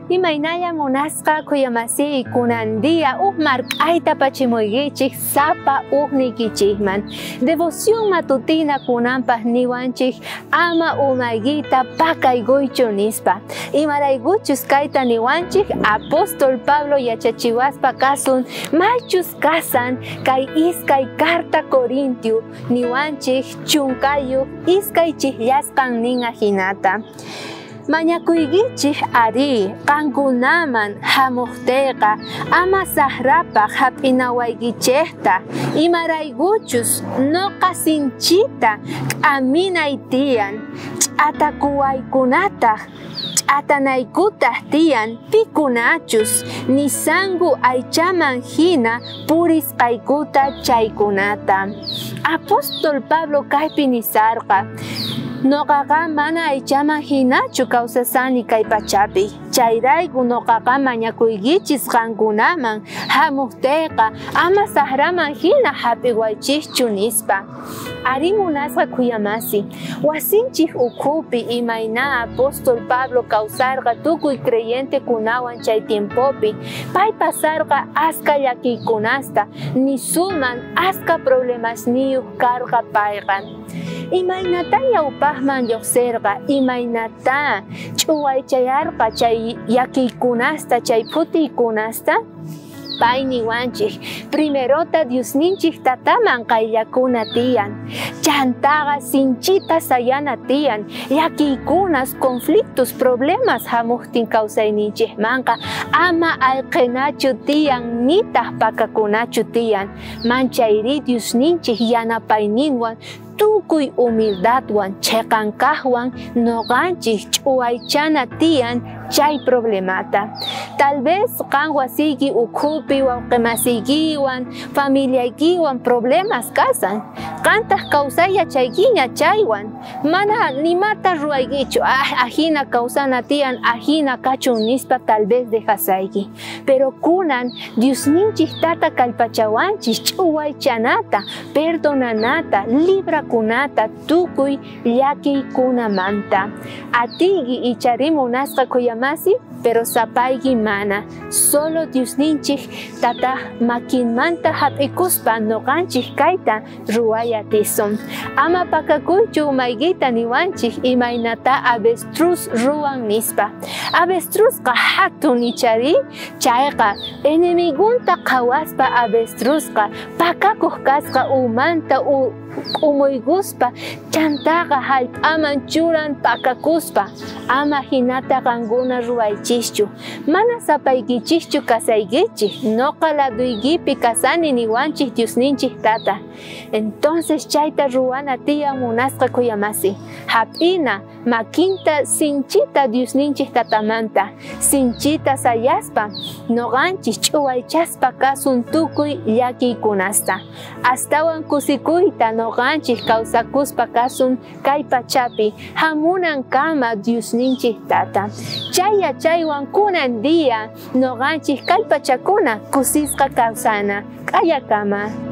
Imaynalla munasqa kuyamasiy kunan día uj mark'ayta pachimuykichik sapa ujniykichikman. Devoción matutina kunanpaq niwanchik ama umaykita pakaykuychu nispa. Imaraykuchus kayta niwanchik apóstol Pablo yachachiwaspa kasun maychus kasan kay iskay carta Corintio niwanchik chunkayuq iskay chiqllasqan nin ajinata. Mañakuykichik ari qankunaman hamuqtiyqa ama saqrapaq hap'inawaykichikta imaraykuchus nuqa sinchita k'aminay tiyan ch'atakuwaykunataq ch'atanaykutaq tiyan pikunachus nisanku aychaman hina purisqaykuta chaykunata. Apóstol Pablo kaypi nisarqa Noqaqa mana aychaman hinachu kawsasani kay pachapi. Chayrayku noqaqa mañakuykichis qankunaman hamuqtiyqa ama saqraman hina hap'iwaychikchu nispa. Ari munasqa kuyamasi, wasinchik ukhupi imayna apóstol Pablo kawsarqa tukuy creyente kunawan chay tiempopi, pay pasarqa aska llakiykunasta, nisuman aska problemasniyuq karqa payqa. Imaynata ñawpaqman lluqsirqa, imaynata ch'uwaychayarqa chay llakiykunasta, chay phutiykunasta? Pay niwanchik, primerota Diosninchik tataman qayllakuna tiyan, chantaqa sinchita sayana tiyan, llakiykunas, conflictos, problemas hamuqtin kawsayninchikmanqa ama ayqinachu tiyan, nitaq pakakunachu tiyan, manchayri Diosninchik yanapayninwan tukuy humildadwan chiqankaqwan nuqanchik ch'uwaychana tiyan chay problemata. Tal vez qan wasiyki ukhupi wawqimasiykiwan familiaykiwan problemas kasan, qantaq kawsay yachaykiña chaywan, mana nimata ruwaykichu, ajina kawsana tiyan, ajina kachun nispa tal vez dejasayki. Pero kunan Diosninchik tata kallpachawanchik ch'uwaychanata, perdonanata, librakunata tukuy llakiykunamanta. Atiyki ichari munasqa kuyamasi, pero sapayki mana. Solo Diosninchik tata makinmanta hap'ikuspa nuqanchik kayta ruway atisun. Ama pakakuychu umaykita niwanchik imaynata avestruz ruwan nispa. Avestruzqa hatun ichari, chayqa enemigunta qhawaspa avestruzqa pakakuq kasqa umanta k'umuykuspa chantaqa hallp'aman churan pakakuspa. Ama hinata qankuna ruwaychischu, mana sapaykichikchu kasaykichik, nuqa laduykipi kasani niwanchik Diosninchik tata. Entonces chayta ruwana tiyan munasqa kuyamasi, hap'ina makinta sinchita Diosninchik tatamanta, sinchita sayaspa nuqanchik ch'uwaychaspa kasun tukuy llakiykunasta. Astawan kusikuyta nuqanchik kawsakuspa kasun kay pachapi hamunankama Diosninchik tata. Chay yachaywan kunan día nuqanchik kallpachakuna kusisqa kawsana. K'ayakama.